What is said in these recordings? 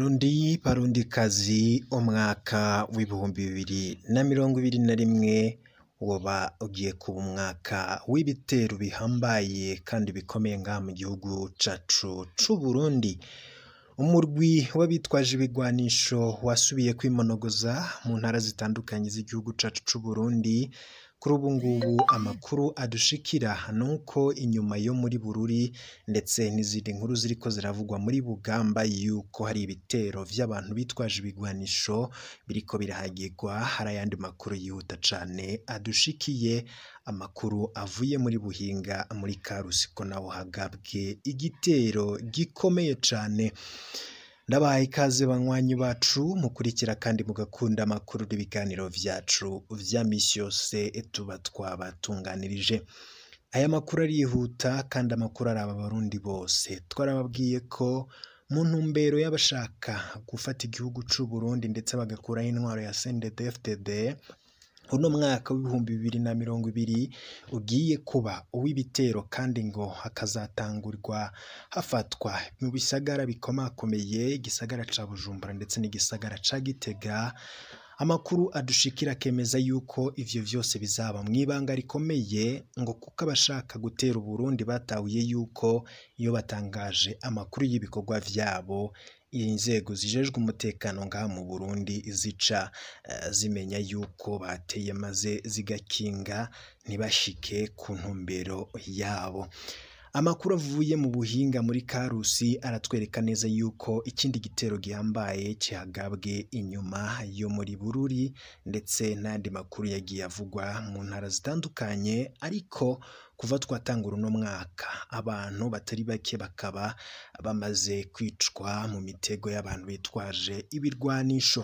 Barundi barundikazi, umwaka w'2021 woba ugiye kuba umwaka w'ibitero bihambaye kandi bikomeye ngaha mu gihugu cacu c'Uburundi. Umurwi w'abitwaje ibigwanisho wasubiye kwimonogoza mu ntara zitandukanye z'igihugu cacu c'Uburundi. Kuri ubu ngubu amakuru adushikira nuko inyuma yo muri Bururi ndetse n'izindi nkuru ziriko ziravugwa muri Bugamba yuko hari ibitero vy'abantu bitwaje ibigwanisho biriko birahagirwa. Hari ayandi makuru yihuta cane adushikiye, amakuru avuye muri Buhinga muri Karusi ko naho hagabwe igitero gikomeye cane. Ndabahaye ikaze banywanyi bacu mukurikira kandi mugakunda amakuru n'ibiganiro vyacu vya misi yose tuba twabatunganirije. Aya makuru arihuta kandi amakuru araba abarundi bose. Twarababwiye ko mu ntumbero y'abashaka gufata igihugu c'Uburundi ndetse bagakuraho intwaro ya CNDD-FDD, uno mwaka w'2020 ugiye kuba uw'ibitero kandi ngo hakazatangurwa hafatwa mu bisagara bikomakomeye, igisagara ca Bujumbura ndetse n'igisagara ca Gitega. Amakuru adushikira akemeza yuko ivyo vyose bizaba mw'ibanga rikomeye, ngo kuko abashaka gutera Uburundi batahuye yuko iyo batangaje amakuru y'ibikorwa vyabo, inzego zijejwe umutekano ngaha mu Burundi zica zimenya yuko bateye maze zigakinga ntibashike ku ntumbero yabo. Amakuru avuye mu Buhinga muri Karusi aratwereka neza yuko ikindi gitero gihambaye kihagabwe inyuma yo muri Bururi ndetse n'andi makuru yagiye avugwa mu ntara zitandukanye. Ariko kuva twatangura uno mwaka abantu batari bake bakaba bamaze kwicwa mu mitego y'abantu bitwaje ibirwanisho.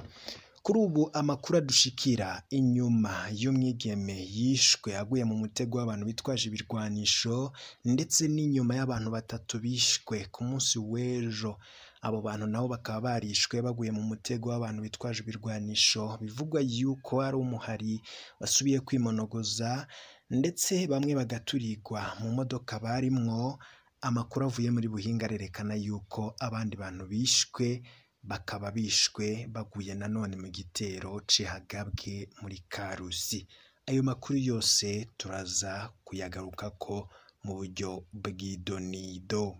Kuri ubu amakuru adushikira inyuma y'umwigeme yishwe aguye mu mutego w'abantu bitwaje ibirwanisho ndetse n'inyuma y'abantu batatu bishwe ku munsi w'ejo. Abo bantu nabo bakaba barishwe baguye mu mutego w'abantu bitwaje ibirwanisho, bivugwa yuko ari umuhari wasubiye kwimonogoza ndetse bamwe bagaturirwa mu modoka barimwo. Amakuru avuye muri Buhinga arerekana yuko abandi bantu bishwe bakaba bishwe baguye nanone mu gitero cihagabwe muri Karusi. Ayo makuru yose turaza kuyagarukako mu buryo bw'idonido.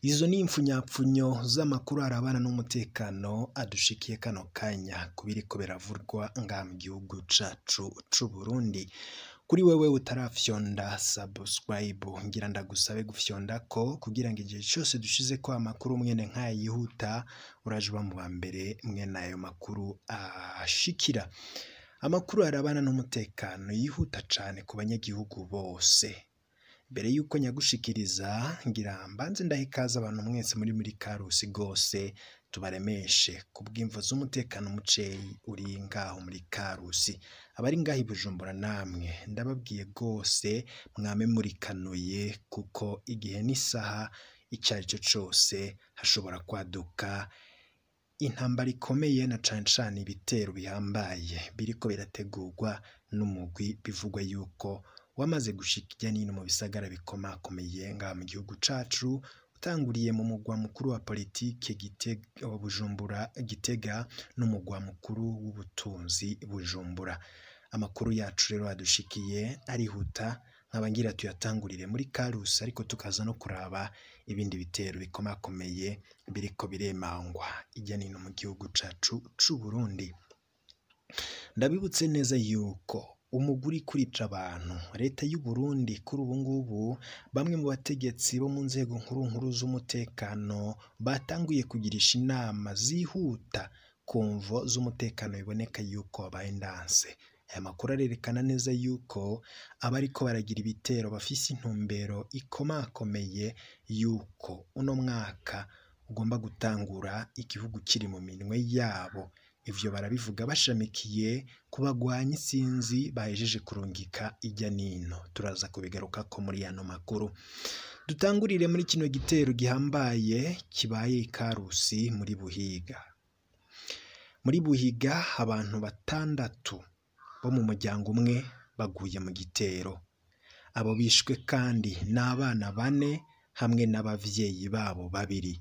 Izo ni impfunyapfunyo z'amakuru arabana n'umutekano adushikiye kano kanya ku biriko biravurwa ngaha mu gihugu cacu c'Uburundi. Kuri wewe utarafyonda subscribe, ngira ndagusabe gufyonda ko kugira ngo igihe cyose dushize ko amakuru mwene nk'aya yihuta uraje uba mu ba mbere mwene ayo makuru ashikira. Amakuru arabana n'umutekano yihuta cane ku banyagihugu bose. Mbere yuko nyagushikiriza ngira mbanze ndaha ikaze abantu mwese muri Karusi gose, tubaremeshe kubw'imvo z'umutekano muceyi uri ngaho muri Karusi. Abari ngaho i Bujumbura namwe ndababwiye gose mwame murikanuye, kuko igihe n'isaha icyo ari cyo cose hashobora kwaduka intambara ikomeye na cane cane ibitero bihambaye biriko birategurwa n'umugwi bivugwa yuko wamaze gushika irya nino mu bisagara bikomakomeye ngaha mu gihugu cacu, utanguriye mu mugwa mukuru wa politike Gitega, wa Bujumbura Gitega n'umugwa mukuru w'ubutunzi Bujumbura. Amakuru yacu rero adushikiye arihuta, nkaba ngira tuyatangurire muri Karusi, ariko tukaza no kuraba ibindi bitero bikomakomeye biriko biremangwa irya nino mu gihugu cacu c'Uburundi. Ndabibutse neza yuko umugwi uriko urica abantu, leta y'u Burundi kuri ubu ngubu bamwe mu bategetsi bo mu nzego nkuru nkuru z'umutekano batanguye kugirisha inama zihuta ku mvo z'umutekano biboneka yuko wabaye ndanse. Aya makuru arerekana neza yuko abariko baragira ibitero bafise intumbero ikomakomeye yuko uno mwaka ugomba gutangura igihugu kiri mu minwe yabo. Ivyo barabivuga bashamikiye ku bagwanyi isinzi bahejeje kurungika irya nino. Turaza kubigarukako muri yano makuru. Dutangurire muri kino gitero gihambaye kibaye i Karusi muri Buhiga. Muri Buhiga abantu batandatu bo mu muryango umwe baguye mu gitero. Abo bishwe kandi n'abana bane hamwe n'abavyeyi babo babiri.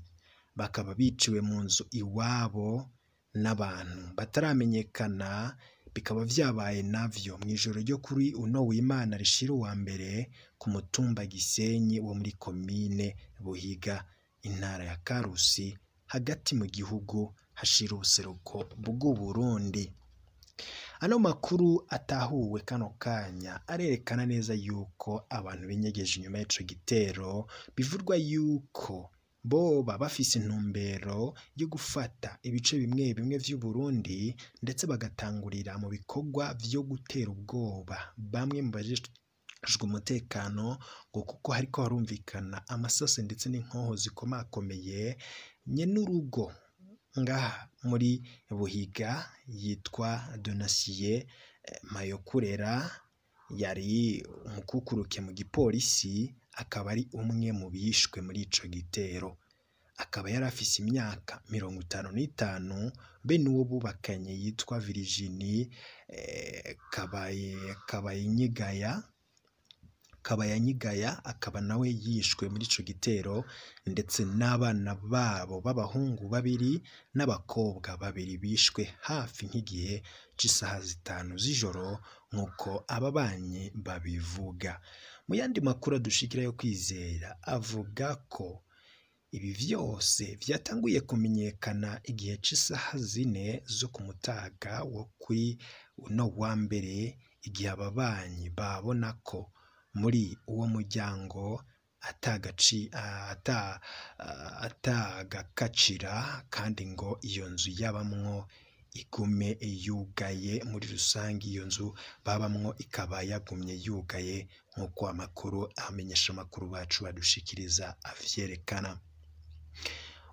bakaba biciwe mu nzu iwabo n'abantu bataramenyekana, bikaba vyabaye navyo mw'ijoro ryo kuri uno w'Imana rishira uwa mbere ku mutumba Gisenyi wo muri komine Buhiga, intara ya Karusi, hagati mu gihugu hashira ubuseruko bw'Uburundi. Ano makuru atahuwe kano kanya arerekana neza yuko abantu binyegeje inyuma y'ico gitero, bivurwa yuko boba bafise intumbero yo gufata ibice bimwe bimwe vy'Uburundi, ndetse bagatangurira mu bikorwa vyo gutera ubwoba bamwe mu bajejwe umutekano, ngo kuko hariko harumvikana amasase ndetse n'inkoho zikomakomeye. Nyenurugo ngaha muri Buhiga yitwa Donatien Mayokurera yari umukukuruke mu gipolisi, akaba ari umwe mu bishwe muri ico gitero, akaba yari afise imyaka 55, be n'uwo bubakanye yitwa Virginie Kabayanyigaya, akaba nawe yishwe muri ico gitero, ndetse n'abana babo b'abahungu babiri n'abakobwa babiri bishwe hafi nk'igihe c'isaha 5 z'ijoro, nk'uko ababanyi babivuga. Mu yandi makuru adushikira yo kwizera avuga ko ibi vyose vyatanguye kumenyekana igihe c'isaha 4 zo ku mutaga wo kuri uno wa mbere, igihe ababanyi babona ko muri uwo muryango atagakacira, kandi ngo iyo nzu yabamwo igume yugaye. Muri rusange iyo nzu babamwo ikaba yagumye yugaye, nk'uko amakuru amenyesha amakuru bacu badushikiriza avyerekana.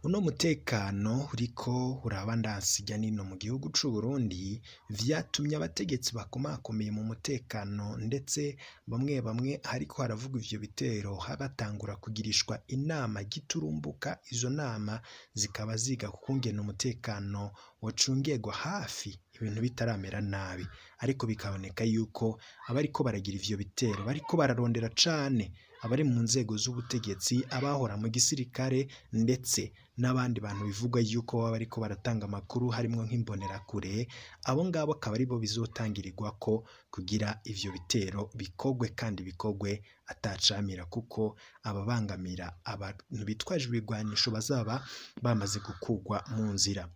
Uno mutekano uriko urabandansi hirya nino mu gihugu c'u Burundi, vyatumye abategetsi bakomakomeye mu mutekano ndetse bamwe bamwe hariko haravugwa ivyo bitero batangura kugirishwa inama giturumbuka. Izo nama zikaba ziga kukungena umutekano wocungegwa hafi ibintu bitaramera nabi, ariko bikaboneka yuko abariko baragira ivyo bitero bariko bararondera cane abari mu nzego z'ubutegetsi, abahora mu gisirikare, ndetse n'abandi bantu bivugwa yuko baba bariko baratanga amakuru harimwo nk'imbonerakure. Abo ngabo akaba aribo bizotangirirwako kugira ivyo bitero bikogwe, kandi bikogwe atacamira, kuko ababangamira abantu bitwaje ibigwanisho bazaba bamaze gukugwa mu nzira.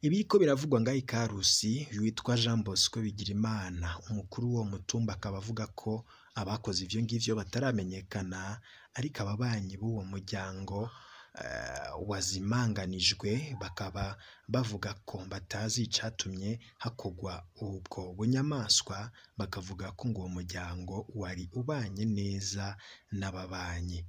Ibiriko biravugwa ngaho i Karusi, witwa Jean Bosco Bigirimana, umukuru w'uwo mutumba, akaba avuga ko abakoze ivyo ngivyo bataramenyekana, ariko ababanyi b'uwo muryango wazimanganijwe bakaba bavuga ko batazi icatumye hakogwa ubwo bunyamaswa, bakavuga ko ngo uwo muryango wari ubanye neza n'ababanyi.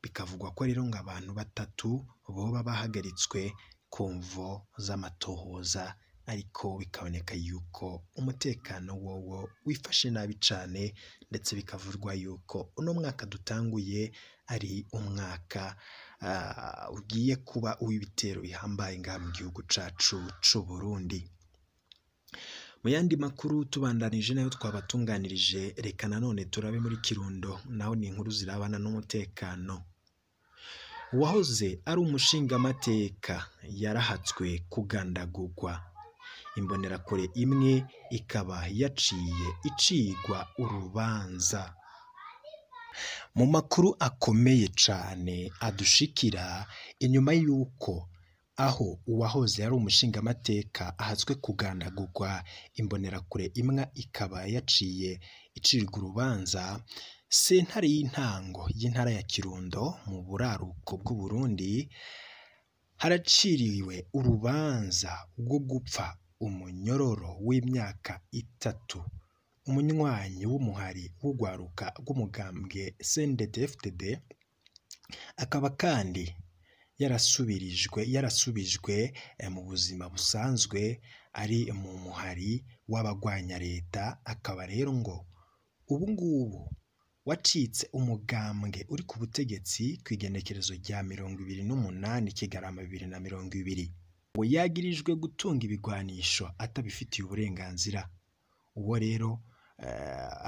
Bikavugwa ko rero ngo abantu batatu boba bahagaritswe ku mvo z'amatohoza, ariko bikaboneka yuko umutekano wowo wifashe nabi cane, ndetse bikavurwa yuko uno mwaka dutanguye ari umwaka ugiye kuba uw'ibitero bihambaye ngaha mu gihugu cacu c'u Burundi. Mu yandi makuru tubandanije nayo twabatunganirije, reka nanone turabe muri Kirundo, naho ni inkuru zirabana n'umutekano. Uwahoze ari umushingamateka yarahatswe kugandagurwa, imbonerakure imwe ikaba yaciye icigwa urubanza. Mu makuru akomeye cane adushikira inyuma yuko aho uwahoze ari umushingamateka ahatswe kugandagurwa, imbonerakure imwe ikaba yaciye icirwa urubanza, sentare y'intango y'intara ya Kirundo mu buraruko bw'Uburundi haraciriwe urubanza rwo gupfa umunyororo w'imyaka 3 umunywanyi w'umuhari w'ugwaruka rw'umugambwe CNDD-FDD, akaba kandi yarasubijwe mu buzima busanzwe ari mu muhari w'abagwanya leta, akaba rero ngo ubu ngubu wacitse umugambwe uri ku butegetsi ku igenekerezo rya 28 Kigarama 2020. Ngo yagirijwe gutunga ibigwanisho atabifitiye uburenganzira. Uwo rero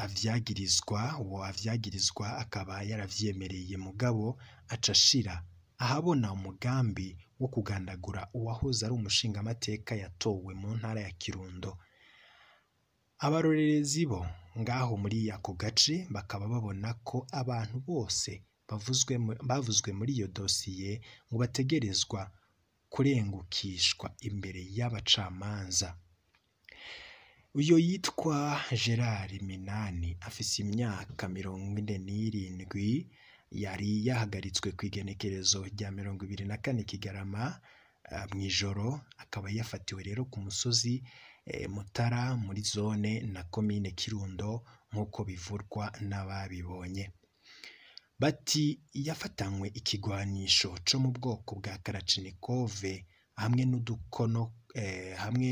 avyagirizwa, uwo avyagirizwa akaba yaravyemereye, mugabo aca ashira ahabona umugambi wo kugandagura uwahoze ari umushingamateka yatowe mu ntara ya Kirundo. Abarorerezi bo ngaho muri ako gace bakaba babona ko abantu bose bavuzwe muri iyo dosiye ngo bategerezwa kurengukishwa imbere y'abacamanza. Uyo yitwa Gerard Minani afise imyaka 47, yari yahagaritswe ku igenekerezo rya 24 Kigarama mw'ijoro, akaba yafatiwe rero ku musozi Mutara muri zone na komine Kirundo nk'uko bivurwa n'ababibonye. Bati yafatanywe ikigwanisho co mu bwoko bwa Karachinikove hamwe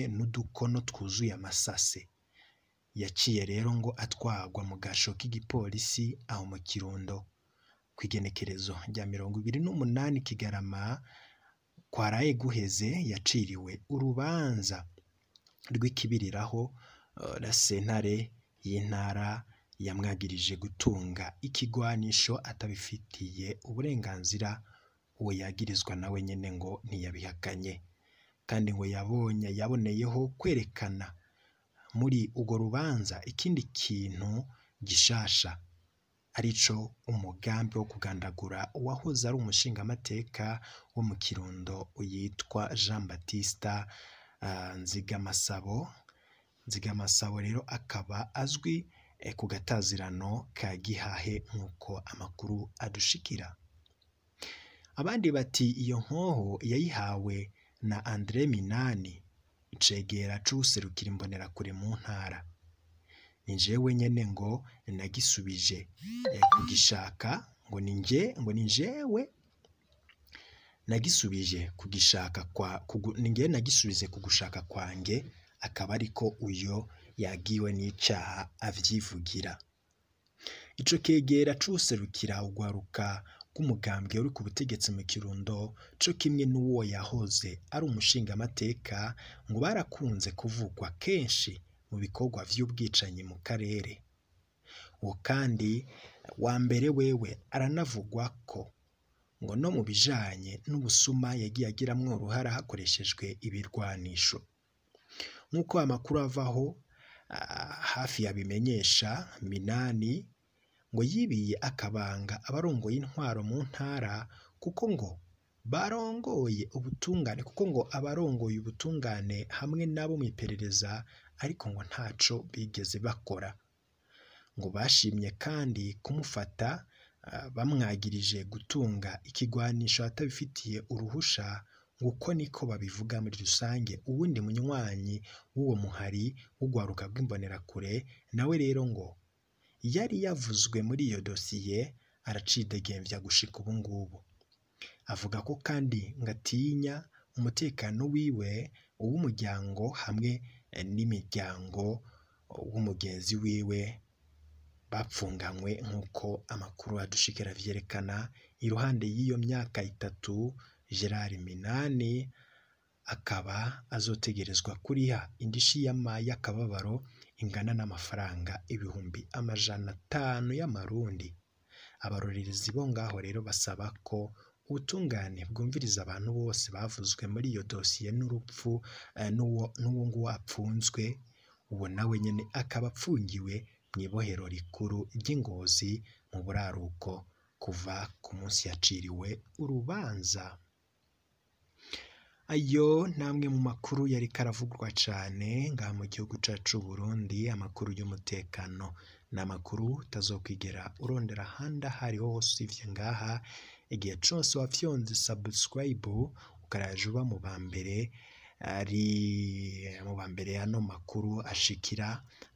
n'udukono twuzuye amasase. Yaciye rero ngo atwagwa mu gasho k'igipolisi aho mu Kirundo. Kw'igenekerezo rya 28 Kigarama kwaraye guheze, yaciriwe urubanza rw'ikibiriraho na sentare y'intara yamwagirije gutunga ikigwanisho atabifitiye uburenganzira. Uwo yagirizwa nawe nyene ngo ntiyabihakanye, kandi ngo yaboneyeho kwerekana muri urwo rubanza ikindi kintu gishasha, arico umugambi wo kugandagura uwahoze ari umushingamateka wo mu Kirundo yitwa Jean Baptiste Nzigamasabo. Nzigamasabo rero akaba azwi ku gatazirano ka Gihahe nk'uko amakuru adushikira. Abandi bati iyo nkoho yayihawe na Andre Minani, icegera c'uwuserukira imbonerakure mu ntara. Ni jewe nyene ngo nagisubije kugishaka, ngo ni jewe nagisubije kugishaka kwa ninge nagisubize kugushaka kwange, akaba ariko uyo yagiwe n'icaha avyivugira. Ico kegera c'uwuserukira urwaruka rw'umugambwe uri ku butegetsi mu Kirundo, co kimwe n'uwo yahoze ari umushingamateka, ngo barakunze kuvugwa kenshi mu bikorwa vy'ubwicanyi mu karere. Uwo kandi wa mbere wewe aranavugwa ko ngo no mu bijanye n'ubusuma yagiye agiramwo uruhara hakoreshejwe ibirwanisho. Nk'uko amakuru avaho hafi yabimenyesha, Minani ngo yibiye akabanga abarongoye intwaro mu ntara, kuko ngo barongoye ubutungane, kuko ngo abarongoye ubutungane hamwe nabo mu iperereza, ariko ngo ntaco bigeze bakora. Ngo bashimye kandi kumufata bamwagirije gutunga ikigwanisho atabifitiye uruhusha, ngo uko niko babivuga muri rusange. Uwundi munywanyi w'uwo muhari w'urwaruka rw'imbonerakure nawe rero ngo yari yavuzwe muri iyo dosiye, aracidegemvya gushika ubu ngubu. Avuga ko kandi ngatinya umutekano wiwe, uw'umuryango hamwe n'imiryango w'umugenzi wiwe bapfunganywe, nk'uko amakuru adushikira vyerekana. Iruhande y'iyo myaka 3, Gerard Minani akaba azotegerezwa kuriha indishi y'akababaro ingana n'amafaranga 500,000 y'amarundi. Abarorerezi bo ngaho rero basaba ko ubutungane bwumviriza abantu bose bavuzwe muri iyo dosiye n'urupfu n'uwo nguwo apfunzwe, uwo nawe nyene akaba apfungiwe mw'ibohero rikuru ry'Ingozi mu buraruko kuva ku munsi yaciriwe urubanza. Ayo namwe mu makuru yari karavugwa cane ngaha mu gihugu cacu Burundi, amakuru y'umutekano n'amakuru utazokwigera urondera ahandi ahariho hose usivye ngaha. Igihe cose wafyonze subscribe ukaraja uba mu bambere, ari mu bambere ano makuru ashikira,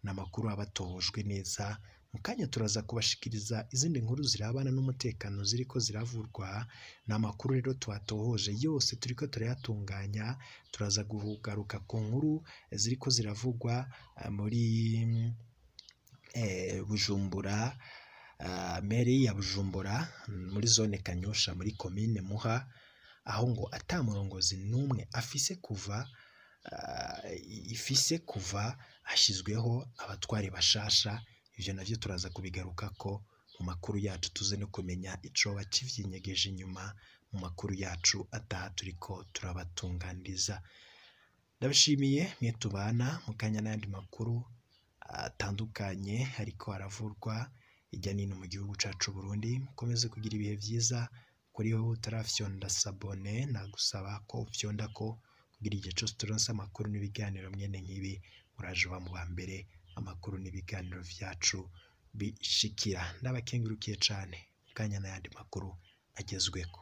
n'amakuru abatohojwe neza. Mu kanya turaza kubashikiriza izindi nkuru zirabana n'umutekano ziriko ziravurwa, n'amakuru rero twatohoje yose turiko turayatunganya. Turaza kugaruka ku nkuru ziriko ziravugwa muri Bujumbura, meri ya Bujumbura muri zone Kanyosha muri komine Muha, aho ngo ata murongozi n'umwe afise kuva ifise kuva hashizweho abatware bashasha. Ivyo navyo turaza kubigarukako mu makuru yacu, tuze no kumenya icoba kivyinyegeje inyuma. mu makuru yacu ataha turiko turabatunganiriza. Ndabashimiye mwe tubana mu kanya n'ayandi makuru atandukanye ariko aravurwa hirya no hino mu gihugu cacu Burundi. Mukomeze kugira ibihe vyiza. Kuri wowe utarafyonda sabone, nagusaba ko ufyondako kugira igihe cose turonse amakuru n'ibiganiro mwene nk'ibi uraje uba mu ba mbere amakuru n'ibiganiro vyacu bishikira. Ndabakengurukiye cane, mu kanya n'ayandi makuru agezweko.